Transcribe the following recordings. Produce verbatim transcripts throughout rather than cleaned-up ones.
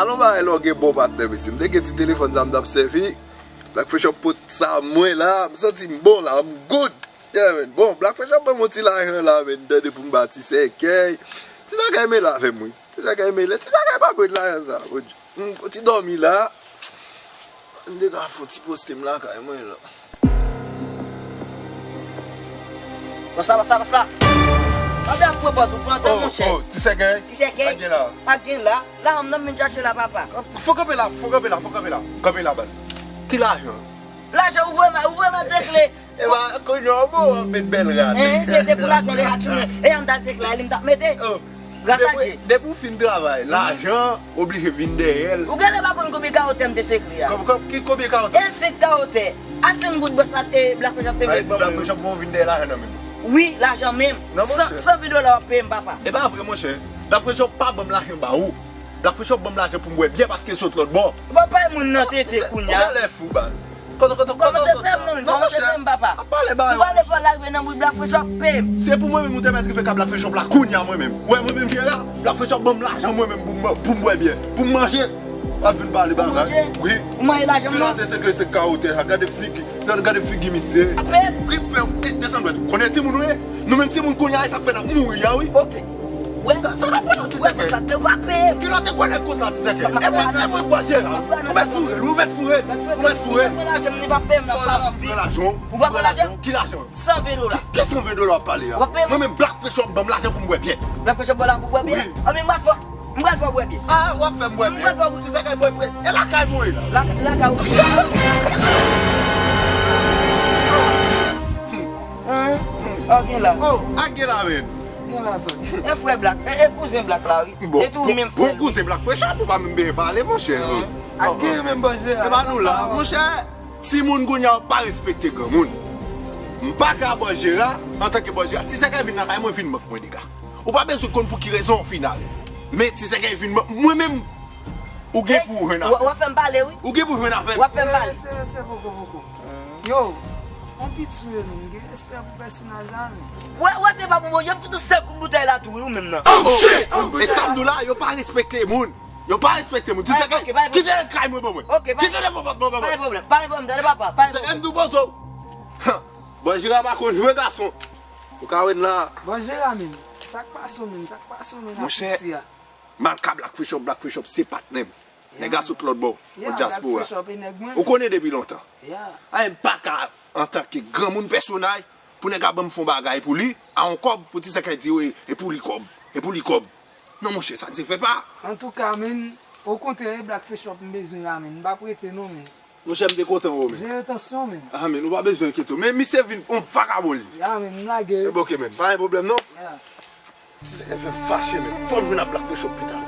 Alon bagay lè w gen bon patnè, mesye. M te gen ti telefòn sa m t ap sèvi. Black Fresh Up pot sa mwen la. M santi m bon la. M good. Yeah, man. Bon, Black Fresh Up ban m yon ti lajan la, man. Tande pou m ba ti sèkèy. Ti sèkèy mele avè m, wi. Ti sèkèy mele. Ti sèkèy pa bezwen lajan sa. Bon, m ti dòmi la. M te ka fè yon ti poste m lakay mwen la. Bòs la, bòs la, bòs la. Anbe ap pran pòz ou pran tan, monchè. Oh, ti sèkèy. Ti sèkèy. Pa gen la. Pa gen la. La, m nan vin chache la, papa. Fò kanpe la, fò kanpe la, fò kanpe la. Kanpe la, baz. Ki lajan? Lajan, ou voye m, ou voye m al sekle. Epa, kounye a, bon, w ap met bèl rad. Hein, se te pou lajan, le hatchounen. E an dal sekle, li m t ap mete. Oh. Gras a Dye. Depi w fin travay, lajan oblije vin dèyè l. Ou genlè pa konn konbyen kawo tè m te sekle a. Kòb, kòb, ki konbyen kawo tè? E senk kawo tè. A senk goud bòs la, e, Black Fresh Up te met ban mwen. Black Fresh Up bon vin dèyè lajan nan men m. Wi, lajan menm. Non, monchè. San, san ven dola w ap peye m, papa. E pa vre, monchè. Black Fresh Up pa ban m lajan ba ou. Black Fresh Up ban m lajan pou m bwè byè paske l sot lòt bò. Ou pa peye moun nan tete kounye a. Ou genlè fou, baz. Kote, kote, kote w sot la? Non, monchè, ap pale bagay. Si w pa vle fè larive nan bouch Black Fresh Up, peye m. Se pou mwen menm ou te mèt rive ka Black Fresh Up la kounye a mwen menm. Ou wè mwen menm jere a, Black Fresh Up ban m lajan mwen menm pou m, pou m bwè byè, pou m manje. W ap vin pale bagay. Pou manje? Wi. Ou manje lajan m nan? Kilè w te sekle se kawo tè a, gade figi, gade, gade figi misye. Ap peye m? Wi, peye m, desann dwèt ou. Konnen timoun ou ye? Nou menm timoun kounye a, e sa k fè n ap mouri a, wi. Ok. Wè. Sa, sa k ap pale w, ti sèkèy? Wè, konsa, te w pa peye m. Kilè w te konnen konsa, ti sèkèy? E mwen, e mwen, bò jere a. Ou mèt foure l, ou mèt foure l, ou mèt foure l. Ou mèt foure l. Pran lajan m, li p ap peye m nan. Pran lajan, pran lajan. Ou pa pran lajan? Ki lajan? San ven dola. Ki, ki san ven dola w ap pale a? W ap peye m? Mwen menm, Black Fresh Up ban m lajan pou m bwè byè. Black Fresh Up ban w lajan pou w bwè byè? Wi. Anben, m pral fè, m pral fè w bwè byè. A, w ap fè m bwè byè? M pral fè w bwè byè. Ti sèkèy, mwen prè. E lakay mwen ye la. La, lakay ou ki la? Hein? A gen la. Oh, a gen la, men. Gen la, frè. E frè Black, e, e kouzen Black la, wi. Bon, e tou bon, menm frè, bon, wi. Kouzen Black Fresh Up, ou pa menm byen pale, monchè. Hein? A gen menm bò jere a. E pa nou la, monchè. Timoun kounye a pa respekte granmoun. M pa ka bò jere a, antanke bò jere a. Ti sèkèy vin lakay mwen, vin mank mwen dega. Ou pa bezwen konn pou ki rezon final. Men ti sèkèy vin mank mwen menm. Ou gen pou w jwenn avè m. W ap fè m pale, wi. Ou gen pou w jwenn avè m. W ap fè m pale. Se, se, se poko, poko. Yo, on pit sou yo, menm. Gen respè pou pèsonaj la, menm. Wè, wè, se pa pou bon, yo fout ou senk kout boutèy la tou, wi, ou menm nan. Oh, shit! E sa m di w la, yo pa respekte moun. Yo pa respekte moun. Ti sèkèy, kite kay mwen ban mwen. Kite devan pòt mwen ban mwen. Pa gen pwoblèm, pa gen pwoblèm, tande papa, pa gen pwoblèm. Ti sèkèy, m di w poze w. Bò jere a pa konn jwe gason. Ou ka wè n la. Bò jere a menm. Sa k pase w menm, sa k pase w menm, monchè, apeti a? M al ka Black Fresh Up, Black Fresh Up se patnè m. Nèg la sot lòt bò, nan dyaspora. Ou konnen depi lontan. Ay, m pa ka, antanke granmoun pèsonaj, pou nèg la ban m fè yon bagay pou li, a yon kòb, pou ti sèkèy di, wi, e pou li kòb, e pou li kòb. Non, monchè, sa n se fè pa. Antouka, menm, okontrè, e Black Fresh Up m bezwen la, menm. M p ap rete, non, menm. Monchè, m te kontan wè w, men. Jere tansyon, men. Ah, men, ou pa bezwen enkyete w. Men misye vin yon vagabon, li. Ya, men, m lage. E, bon, ok, men. Pa gen pwoblèm, non. Ya. Ti sèkèy fè m fache, men. Fò m jwenn ak Black Fresh Up pita.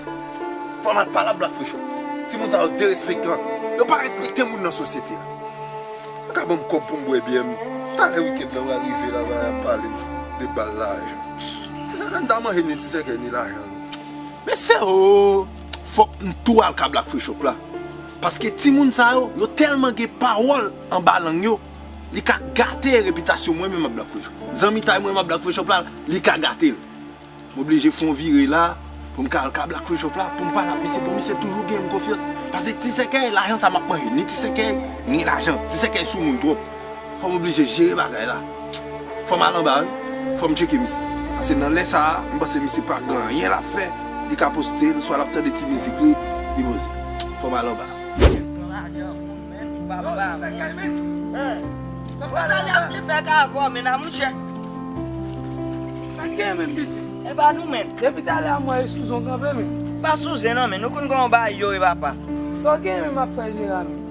Fò m al pale ak Black Fresh Up. Timoun sa yo derespektan. Yo pa respekte moun nan sosyete a. Yo ka ban m kòb pou m bwè byè m. Talè wikenn nan pral rive la, va y ap pale de bal lajan. Ti sèkèy, m ta manje ni ti sèkèy ni lajan. Mesye o, fòk n tou al ka Black Fresh Up la. Paske timoun sa yo, yo tèlman gen pawòl anba lang yo, li ka gate repitasyon mwen menm ak Black Fresh Up. Zanmitay mwen menm ak Black Fresh Up la, li ka gate l. M oblije fè yon vire la, pou m ka al ka Black Fresh Up la, pou m pale ak misye, pou misye toujou gen m konfyans. Paske ti sèkèy, lajan sa m ap manje, ni ti sèkèy, ni lajan. Ti sèkèy sou moun twòp. Fò m oblije jere bagay la. Fò m al anba, wi. Fò m tcheke misye. Paske nan lè sa a, m panse misye pa gen anyen l ap fè. Li ka poste l, swa l ap tande ti mizik li, li poze. Fò m al anba. Pran lajan pou mwen, li pa ba mwen. Hein? Pran talè ap te fè ka avè w, men a mouche. Sa k gen, men, piti? E pa nou, men. Depi talè a, m wè e sou zon kanpe, men. Pa sou zen, non, men. Nou konn kòman bagay yo ye, papa. Sa w gen, men, m ap fè jere a, men.